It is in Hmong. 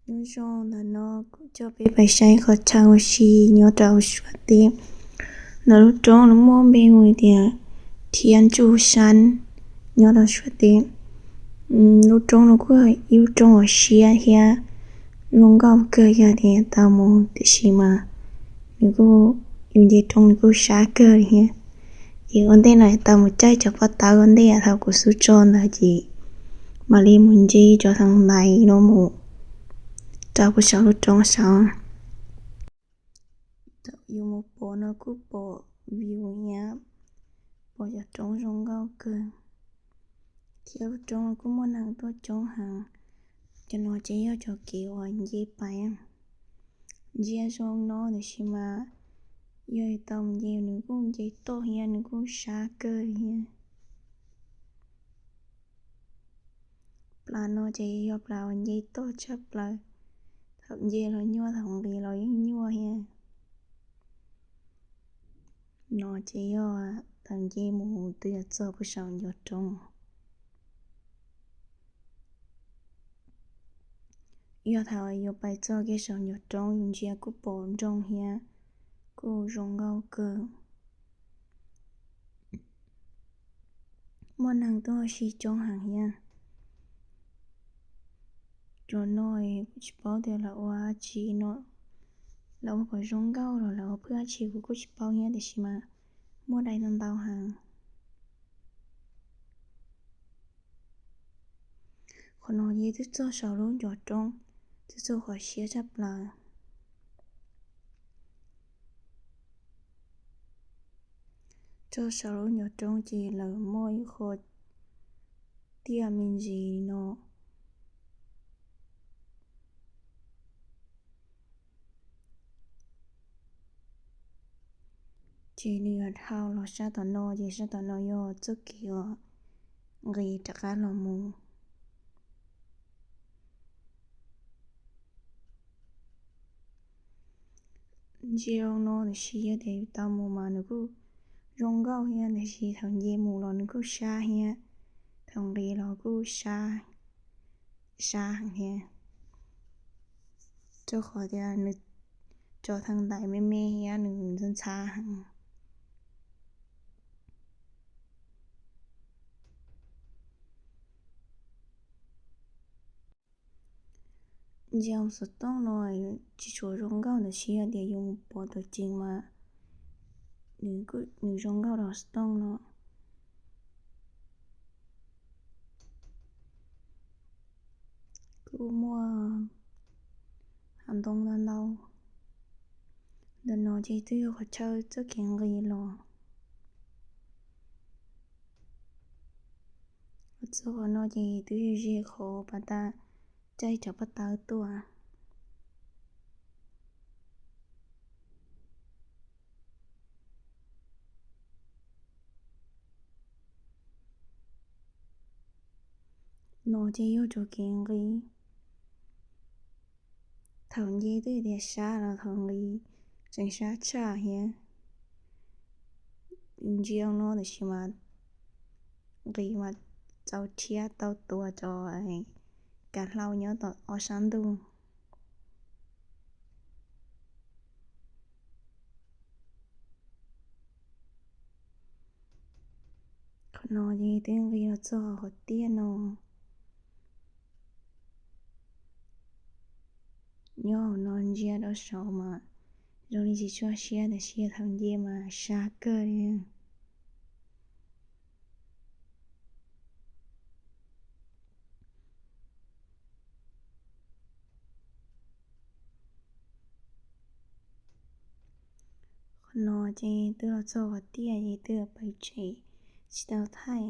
Nyob zoo, ntawm no kuv coj peb pais saib qhov chaw ua si nyob rau Suav teb. Ntawm lub roob no muaj npe hu tias Thiab Ntsuj Sab, nyob rau Suav teb. Lub roob no kuj ib lub roob uas siab thiab zoo nkauj kawg, yog tias tau mus tiam sis mas nws kuj, yus nce roob nws kuj sab kawg li thiab. Ces ua ntej no tau mus caij cov pob tawb ua ntej thaum kuv xub tso ntawd ces mam li mus nce cov thaj ntaiv no mus rau puag saum lub roob saud. Thaum yus mus pom no kuj pom view thiab pom cov roob zoo nkauj kawg, thiab lub roob kuj muaj neeg tuaj coob heev. Cov no ces yog cov kev uas nce pais. Ntsia zoo no tiam sis mas yog tau mus nce nws kuj nce toj thiab nws kuj sab kawg thiab. Plas no ces yog plas uas nce toj tshaj plaws, thaum nce los nyuaj, thaum nqis los yeej nyuaj thiab. No ces yog thaum nce mus twb yuav txog puag saum ncov roob. Yog thaum yuav pais txog kiag saum ncov roob yus ntsia kuj pom nroog thiab kuj zoo nkauj kawg. Muaj neeg tuaj ua si coob heev thiab. Cov no kuv tsis paub tias lawv ua dab tsi no, lawv ua kom zoo nkauj los lawv ua phwj dab tsi kuv kuj tsis paub thiab, tiam sis mas muaj dai ntau ntau heev. Qhov no ces twb txog saum lub ncov roob, twb txog qhov siab tshaj plaws. Txog saum lub ncov roob ces lawv muaj ib qho tiaj me ntsis no. Ces nws yuav dhau los sab tom no, ces sab tom no yog txoj kev uas nqis rov qab los mus. Ntsia no tiam sis yog tias yus tau mus mas nws kuj zoo nkauj thiab, tiam sis thaum nce mus los nws kuj sab thiab, thaum nqis los kuj sab, sab heev thiab. Rau qhov tias nws cov thaj ntaiv me me thiab nws ntxhab ntxhab heev. Ntsia xov tooj no tsis tshua zoo nkauj, tiam sis yog tias yus mus pom tuam ceev mas nws zoo nkauj dua xov tooj no. Kuj muaj hav ntoo ntau ntau. Ntawm no ces twb yog qhov chaw txoj kev nqis los. Txog qhov no ces twb yog ze qhov pas tas caij cov pob tawb tuaj. No ces yog txoj kev nqis. Thaum nce twb tias sab los thaum nqis tseem sab tshaj thiab. Ntsia no tiam sis mas nqis mas txaus rhiab tau tua cov kav hlau nyob tom ob sab ntug. Qhov no ces twb nqis los txog qhov tiaj no. Nyob hauv no ntsia rau saud mas zoo li tsis tshua siab, tiam sis thaum nce mas sab kawg li. Qhov no ces twb los txog qhov tiaj ces twb pais tsev tsis tau thaij.